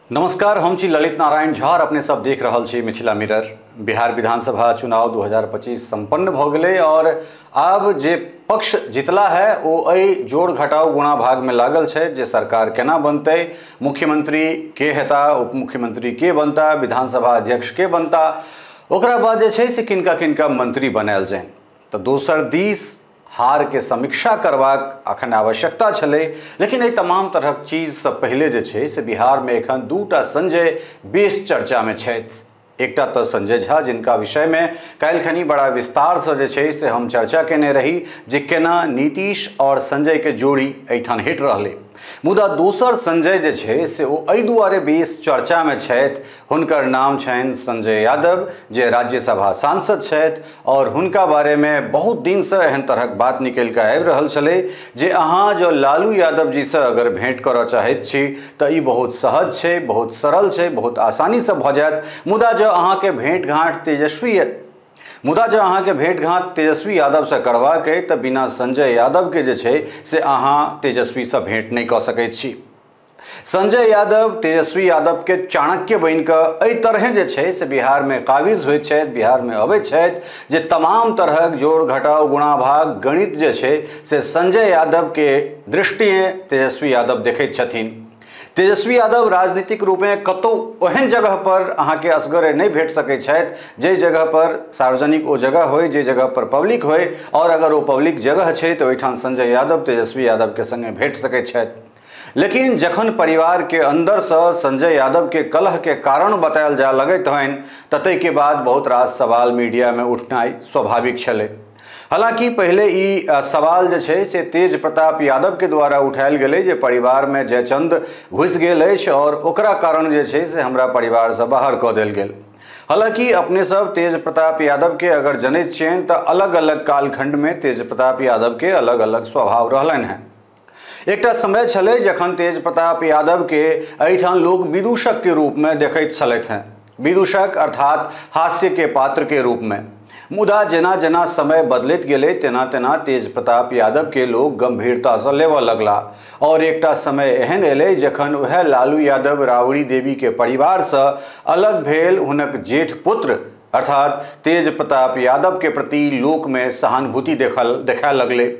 नमस्कार, हम छी ललित नारायण झा। अपने सब देख रहल छी मिथिला मिरर। बिहार विधानसभा चुनाव 2025 संपन्न भ गेलै और आब जे पक्ष जितला है ओ एहि जोड़ घटाव गुणा भाग में लागल छै जे सरकार केना बनतै, मुख्यमंत्री के हेता, उप मुख्यमंत्री के बनता, विधानसभा अध्यक्ष के बनता, ओकरा बाद जे छै से किनका किनका मंत्री बनायल जाइन। तो दोसर दिस हार के समीक्षा करबाक अखन आवश्यकता छलै, लेकिन एहि तमाम तरहक चीजसँ पहिले जे छै से बिहारमे एखन दूटा संजय बेस चर्चामे छथि। एकटा तऽ संजय झा, जिनका विषयमे काल्हिखनी बड़ा विस्तारसँ जे छै से हम चर्चा केने रही जे केना नीतीश और संजयके जोड़ी एहिठाम हिट रहलै। मुदा दोसर संजय जे छै से ओ एहि दुआरे बेस चर्चामे छथि, हुनकर नाम छनि संजय यादव, जे राज्यसभा सांसद छथि और हुनका बारेमे बहुत दिनसँ एहन तरहक बात निकलि कऽ आबि रहल छलै जे अहाँ जँ लालू यादव जीसँ अगर भेँट करऽ चाहैत छी तऽ ई बहुत सहज छै, बहुत सरल छै, बहुत आसानीसँ भऽ जायत। मुदा जँ अहाँके भेँट घाँट तेजस्वी यादवसँ करबाक अइ तऽ बिना संजय यादवके जे छै से अहाँ तेजस्वीसँ भेँट नहि कऽ सकै छी। संजय यादव तेजस्वी यादवके चाणक्य बनिकऽ एहि तरहे जे छै से बिहारमे काबिज होइत छथि, बिहारमे अबै छथि जे तमाम तरहक जोड़ घटाव गुणा भाग गणित जे छै से संजय यादवके दृष्टिए तेजस्वी यादव देखैत छथिन। तेजस्वी यादव राजनीतिक रूपे कतौ ओहन जगह पर अहाँके असगरे नहि भेट सकै छथि जाहि जगह पर सार्वजनिक ओ जगह होय, जे जगह पर पब्लिक होय, और अगर ओ पब्लिक जगह छै तऽ ओहिठाम संजय यादव तेजस्वी यादवके संगे भेट सकै छथि। लेकिन जखन परिवार के अंदरसँ संजय यादव के कलह के कारण बतायल जा लगैत हन तऽ ताहिके बाद बहुत रास सवाल मीडियामे उठनाइ स्वाभाविक छलै। हालांकि पहिले ई सवाल जे छै से तेज प्रताप यादव के द्वारा उठायल गेलै जे परिवारमे जयचंद घुसि गेल अछि और ओकरा कारण जे छै से हमरा परिवारसँ बाहर कऽ देल गेल। हालांकि अपने सब तेज प्रताप यादव के अगर जनैत छियनि तऽ अलग अलग कालखंडमे तेज प्रताप यादव के अलग अलग स्वभाव रहलनि हेँ। एकटा समय छलै जखन तेज प्रताप यादव के एहिठाम लोक विदूषक के रूपमे देखैत छलथि हेँ, विदूषक अर्थात हास्य के पात्र के रूपमे। मुदा जेना जेना समय बदलैत गेलै तेना तेना तेज प्रताप यादव के लोग गंभीरतासँ लेबऽ लगला और एकटा समय एहन एलै जखन वएह लालू यादव राबड़ी देवी के परिवारसँ अलग भेल हुनक जेठ पुत्र अर्थात तेज प्रताप यादव के प्रति लोकमे सहानुभूति देखाय लगलै।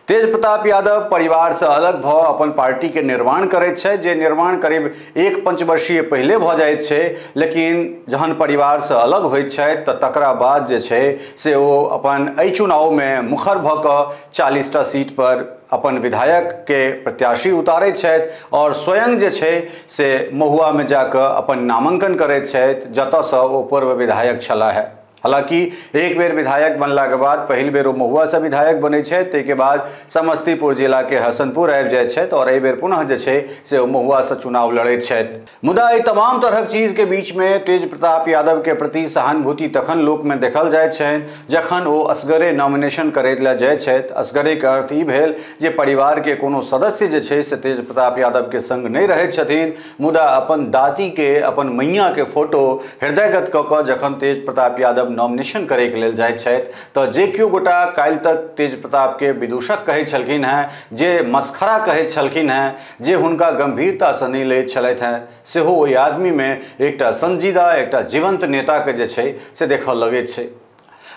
तेज प्रताप यादव परिवारसँ अलग भऽ अपन पार्टीके निर्माण करैत छै, जे निर्माण करीब एक पंचवर्षीय पहिले भऽ जाइत छै। लेकिन जहन परिवारसँ अलग होइत छथि तऽ तकरा बाद जे छै से ओ अपन एहि चुनावमे मुखर भऽ कऽ 40टा सीट पर अपन विधायकके प्रत्याशी उतारैत छथि और स्वयं जे छै से महुआमे जाकऽ अपन नामांकन करैत छथि, जतऽसँ ओ पूर्व विधायक छलाह है। हालांकि एक बेर विधायक बनलाके बाद पहिल बेर ओ महुआसँ विधायक बनै छथि, ताहिके बाद समस्तीपुर जिलाके हसनपुर आबि जाइ छथि और एहि बेर पुनः जे छै से ओ महुआसँ चुनाव लड़ैत छथि। मुदा एहि तमाम तरहक चीजके बीचमे तेज प्रताप यादवके प्रति सहानुभूति तखन लोकमे देखल जाइ छनि जखन ओ असगरे नॉमिनेशन करै लए जाइ छथि। असगरेके अर्थ ई भेल जे परिवारके कोनो सदस्य जे छै से तेज प्रताप यादवके संग नहि रहै छथिन, मुदा अपन दादीके अपन मैयाके फोटो हृदयगत कऽ कऽ जखन तेज प्रताप यादव नॉमिनेशन करैके लेल जाइ छथि तऽ जे केओ गोटा काल्हि तक तेज प्रतापके विदूषक कहै छलखिन हेँ, जे मस्खरा कहै छलखिन हेँ, जे हुनका गंभीरतासँ नहि लैत छलथि हेँ, सेहो ओहि आदमीमे एकटा संजीदा एकटा जीवंत नेताके जे छै से देखऽ लगैत छै।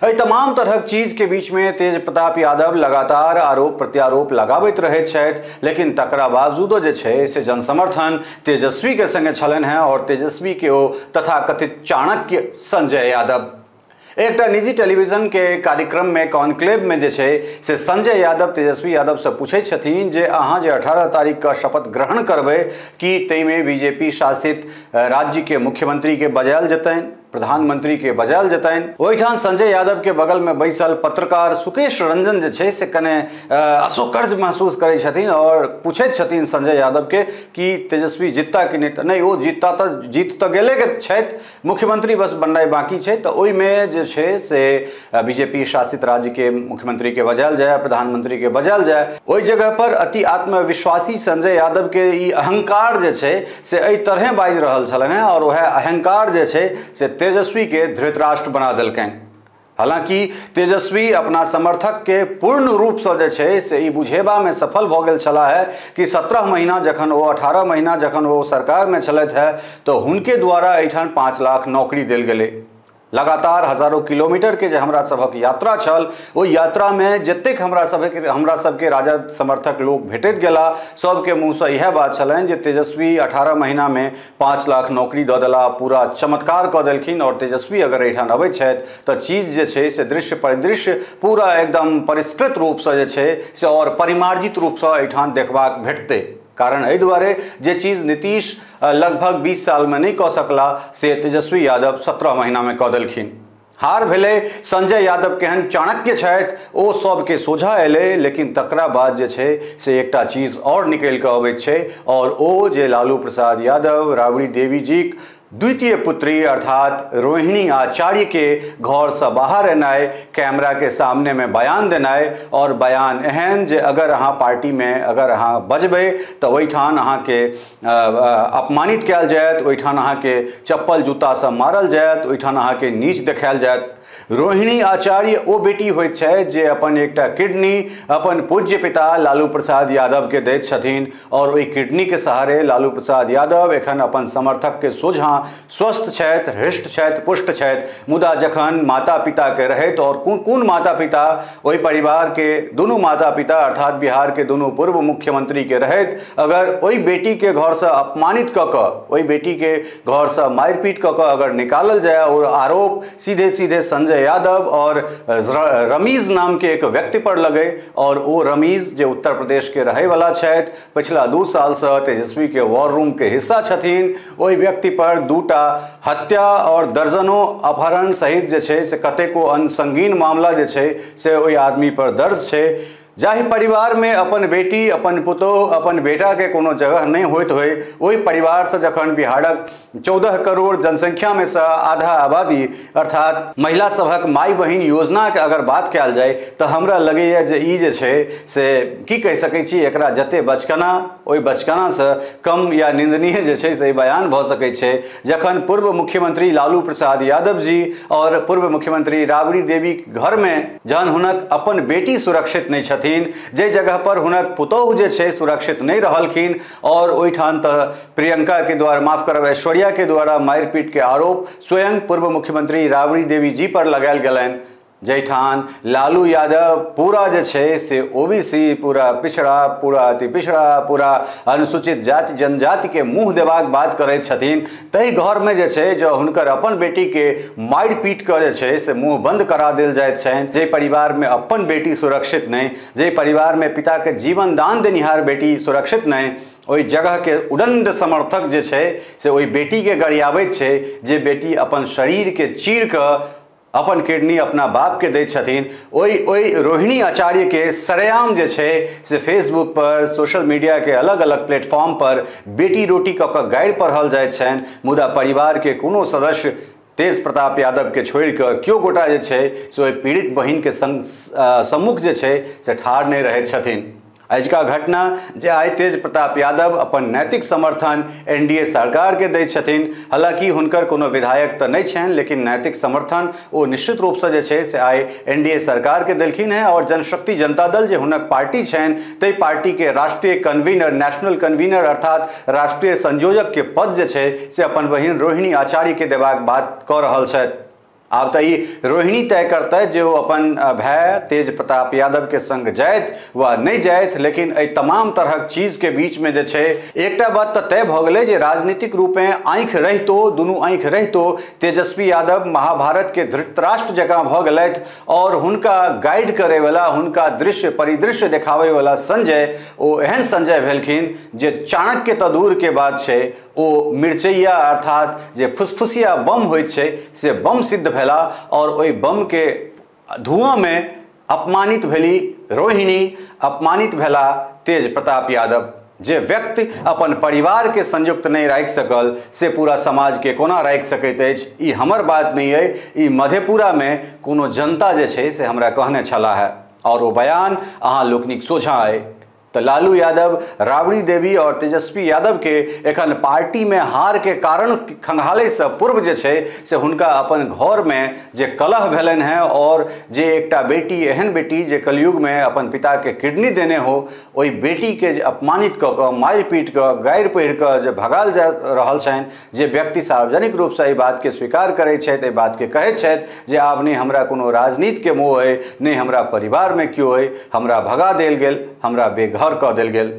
एहि तमाम तरहक चीजके बीचमे तेज प्रताप यादव लगातार आरोप प्रत्यारोप लगाबैत रहैत छथि, लेकिन तकरा बावजूदो जे छै से जनसमर्थन तेजस्वीके संगे छलनि हेँ और तेजस्वीके ओ तथाकथित चाणक्य संजय यादव। एकटा निजी टेलीविजन के कार्यक्रम में कॉन्क्लेव में जे छै से संजय यादव तेजस्वी यादवसँ पूछै छथिन जे अहाँ जे 18 तारीख का शपथ ग्रहण करबै कि ताहिमे बीजेपी शासित राज्य के मुख्यमंत्री के बजायल जेतनि, प्रधानमंत्री के बजायल जेतनि। ओहिठाम संजय यादव के बगल में बैसल पत्रकार सुकेश रंजन जे छै से कने असौकर्य महसूस करै छथिन और पूछैत छथिन संजय यादव के कि तेजस्वी जीतता कि नहि। नहि, ओ जीतता तऽ जीत तऽ गेले के छथि, मुख्यमंत्री बस बननाइ बाकी छै। तऽ ओहिमे जे छै से बीजेपी शासित राज्य के मुख्यमंत्री के बजायल जाय, प्रधानमंत्री के बजायल जाय। ओहि जगह पर अति आत्मविश्वासी संजय यादव के ई अहंकार जे छै से एहि तरहे बाजि रहल छलनि हेँ और वएह अहंकार जे छै से तेजस्वी के धृतराष्ट्र बना देलकनि। हालांकि तेजस्वी अपना समर्थक के पूर्ण रूपसँ जे छै से ई बुझेबामे सफल भऽ गेल छलाह है कि 17 महीना जखन ओ 18 महीना जखन ओ सरकारमे छलथि है तऽ हुनके द्वारा एहिठाम 5 लाख नौकरी देल गेलै। लगातार हजारों किलोमीटर के जे हमरा सभक यात्रा छल, ओहि यात्रामे जतेक हमरा सबके राजद समर्थक लोक भेटैत गेला, सबके मुँहसँ इएह बात छलनि जे तेजस्वी 18 महीनामे 5 लाख नौकरी दऽ देला, पूरा चमत्कार कऽ देलखिन। और तेजस्वी अगर एहिठाम अबै छथि तऽ चीज जे छै से दृश्य परिदृश्य पूरा एकदम परिष्कृत रूपसँ जे छै से और परिमार्जित रूपसँ एहिठाम देखबाक भेटतै। कारण एहि दुआरे जे चीज नीतीश लगभग 20 सालमे नहि कऽ सकला से तेजस्वी यादव 17 महीनामे कऽ देलखिन। हार भेलै संजय यादव केहन चाणक्य छथि ओ सबके सोझा अयलै, लेकिन तकरा बाद जे छै से एकटा चीज आओर निकलि कऽ अबैत छै और ओ जे लालू प्रसाद यादव राबड़ी देवी जीक द्वितीय पुत्री अर्थात रोहिणी आचार्य के घरसँ बाहर एनाइ, कैमरा के सामने में बयान देनाइ और बयान एहन जे अगर अहाँ पार्टीमे अगर अहाँ बजबै तऽ ओहिठाम अहाँके अपमानित कयल जायत, ओहिठाम अहाँके चप्पल जूतासँ मारल जायत, ओहिठाम अहाँके नीच देखायल जायत। रोहिणी आचार्य ओ बेटी होइत छै जे अपन एकटा किडनी अपन पूज्य पिता लालू प्रसाद यादवके दैत छथिन और ओहि किडनीके सहारे लालू प्रसाद यादव एखन अपन समर्थकके सोझाँ स्वस्थ छथि, हृष्ट छथि, पुष्ट छथि। मुदा जखन माता पिताके रहैत और कोन कोन माता पिता ओहि परिवारके दुनू माता पिता अर्थात बिहारके दुनू पूर्व मुख्यमंत्रीके रहैत अगर ओहि बेटीके घरसँ अपमानित कऽ कऽ ओहि बेटीके घरसँ मारि पीट कऽ कऽ अगर निकालल जाय और आरोप सीधे सीधे संजय यादव और रमीज नाम के एक व्यक्ति पर लगे और ओ रमीज जे उत्तर प्रदेश के रहे वाला छथि, पिछला 2 सालसँ तेजस्वी के वॉर रूम के हिस्सा छथिन, ओहि व्यक्ति पर 2टा हत्या और दर्जनों अपहरण सहित जे छै से कतेको अन्य संगीन मामला जे छै से ओहि आदमी पर दर्ज छै। जाहि परिवारमे अपन बेटी, अपन पुतोह, अपन बेटाके कोनो जगह नहि होइत होय, ओहि परिवारसँ जखन बिहारक 14 करोड़ जनसंख्यामे सँ आधा आबादी अर्थात महिला सभक माय बहिन योजनाके अगर बात कयल जाय तऽ हमरा लगैए जे ई जे छै से की कहि सकै छी, एकरा जते बचकाना ओहि बचकानासँ कम या निंदनीय जे छै से बयान भऽ सकै छै। जखन पूर्व मुख्यमंत्री लालू प्रसाद यादव जी और पूर्व मुख्यमंत्री राबड़ी देवी घरमे जहन हुनक अपन बेटी सुरक्षित नहि छथिन, जे जगह पर हुनक पुतोह जे छै सुरक्षित नहि रहलखिन और ओहिठाम तऽ प्रियंका के द्वारा, माफ करब, ऐश्वर्या के द्वारा मारिपीट के आरोप स्वयं पूर्व मुख्यमंत्री राबड़ी देवी जी पर लगायल गेलनि, जाहिठाम लालू यादव पूरा जे छै से ओबीसी, पूरा पिछड़ा, पूरा अति पिछड़ा, पूरा अनुसूचित जाति जनजातिके मुँह देबाक बात करैत छथिन, ताहि घरमे जे छै जो हुनकर अपन बेटीके मारि पीट कऽ जे छै से मुँह बंद करा देल जाइत छनि। जाहि परिवारमे अपन बेटी सुरक्षित नहि, जाहि परिवारमे पिताके जीवन दान देनिहार बेटी सुरक्षित नहि, ओहि जगहके उदंड समर्थक जे छै से ओहि बेटीके गरियाबैत छै जे बेटी अपन शरीरके चीर कऽ अपन किडनी अपना बापके दै छथिन। ओहि रोहिणी आचार्यके सरेआम जे छै से फेसबुक पर, सोशल मीडियाके अलग अलग प्लेटफॉर्म पर बेटी रोटी कऽ कऽ गारि पढ़ल जाइत छनि, मुदा परिवारके कोनो सदस्य तेज प्रताप यादवके छोड़ि कऽ केओ गोटा जे छै से ओहि पीड़ित बहिनके सम्मुख जे छै से ठाढ़ नहि रहैत छथिन। आजुका घटना जे आइ तेज प्रताप यादव अपन नैतिक समर्थन एनडीए सरकारके दै छथिन, हालांकि हुनकर कोनो विधायक तऽ नहि छनि, लेकिन नैतिक समर्थन ओ निश्चित रूपसँ जे छै से आइ एनडीए सरकारके देलखिन हेँ। और जनशक्ति जनता दल जे हुनक पार्टी छनि ताहि पार्टीके राष्ट्रीय कन्वीनर, नेशनल कन्वीनर अर्थात राष्ट्रीय संयोजकके पद जे छै से अपन बहिन रोहिणी आचार्यके देबाक बात कऽ रहल छथि। आब तऽ ई रोहिणी तय करतै जे ओ अपन भाय तेज प्रताप यादवके संग जाथि वा नहि जाथि, लेकिन एहि तमाम तरहक चीजके बीचमे जे छै एकटा बात तऽ तय भऽ गेलै जे राजनीतिक रूपेँ आँखि रहितो, दुनू आँखि रहितो तेजस्वी यादव महाभारतके धृतराष्ट्र जकाँ भऽ गेलथि और हुनका गाइड करैवला, हुनका दृश्य परिदृश्य देखाबैवला संजय, ओ एहन संजय भेलखिन जे चाणक्य तऽ दूरके बात छै, ओ मिर्चैया अर्थात जे फुसफुसिया बम होइत छै से बम सिद्ध भेला और ओहि बम के धुआं में अपमानित भेली रोहिणी, अपमानित भेला तेज प्रताप यादव। जे व्यक्ति अपन परिवार के संयुक्त नहीं राखि सकल से पूरा समाज के कोना राखि सकैत अछि, ई हमर बात नहीं है, ई मधेपुरा में कोनो जनता जे छै से हमरा कहने छला है और ओ बयान अहाँ लोकनिक सोझाँ अइ। तो लालू यादव, राबड़ी देवी और तेजस्वी यादव के एखन पार्टी में हार के कारण खंगाले से पूर्व जे छै से हुनका अपन घर में जे कलह भेलनि हैं और जे एकटा बेटी, एहन बेटी जे कलयुग में अपन पिता के किडनी देने हो, ओहि बेटी के जे अपमानित कऽ कऽ, मारि पीट कऽ, गारि पढ़ि कऽ जे भगाल जा रहल छनि, जे व्यक्ति सार्वजनिक रूपसँ एहि बातके स्वीकार करै छथि, एहि बातके कहै छथि जे आब नहि हमरा कोनो राजनीतिके मोह अइ, नहि हमरा परिवारमे केओ अइ, हमरा भगा देल गेल, हमरा बेघर कऽ देल गेल।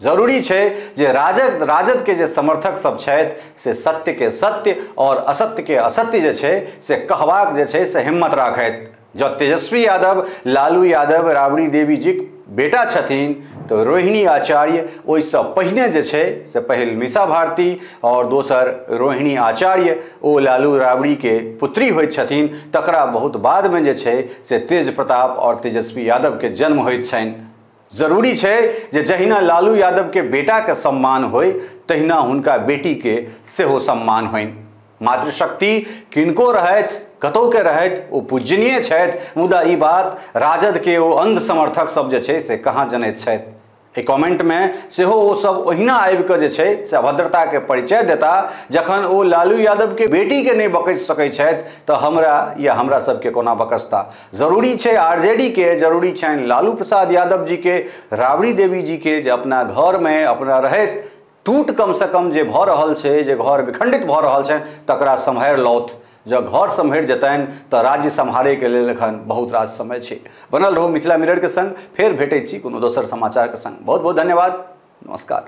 जरूरी छै जे राजद के जे समर्थक सब छथि से सत्य के सत्य और असत्य के असत्य जे छै से कहबाक जे छै से हिम्मत राखथि। जँ तेजस्वी यादव लालू यादव राबड़ी देवी जीक बेटा छथिन तो रोहिणी आचार्य ओहिसँ पहिने जे छै से पहिल मीसा भारती और दोसर रोहिणी आचार्य ओ लालू राबड़ी के पुत्री होइत छथिन, तकरा बहुत बादमे जे छै से तेज प्रताप और तेजस्वी यादव के जन्म होइत छनि। जरूरी छै जे जहिना लालू यादव के बेटा के सम्मान होय तहिना हुनका बेटी के सेहो सम्मान होइन। मातृशक्ति किनको रहथि, कतौ के रहथि, ओ पूजनीय छथि, मुदा ई बात राजद के ओ अंध समर्थक सब जे छै से कहाँ जनैत छथि। एहि कमेंटमे सेहो ओ सब ओहिना आबि कऽ जे छै से अभद्रताके परिचय देता। जखन ओ लालू यादवके बेटीके नहि बकसि सकै छथि तऽ हमरा या हमरा सबके कोना बकसता। जरूरी छै आरजेडीके, जरूरी छनि लालू प्रसाद यादव जीके, राबड़ी देवी जीके जे अपना घरमे अपना रहैत टूट कमसँ कम जे भऽ रहल छै, जे घर विखंडित भऽ रहल छनि तकरा सम्हारि लौथ। जँ घर सम्हरि जेतनि तऽ राज्य सम्हारैके लेल एखन बहुत रास समय छै। बनल रहू मिथिला मिररके संग, फेर भेटै छी कोनो दोसर समाचारके संग। बहुत बहुत धन्यवाद, नमस्कार।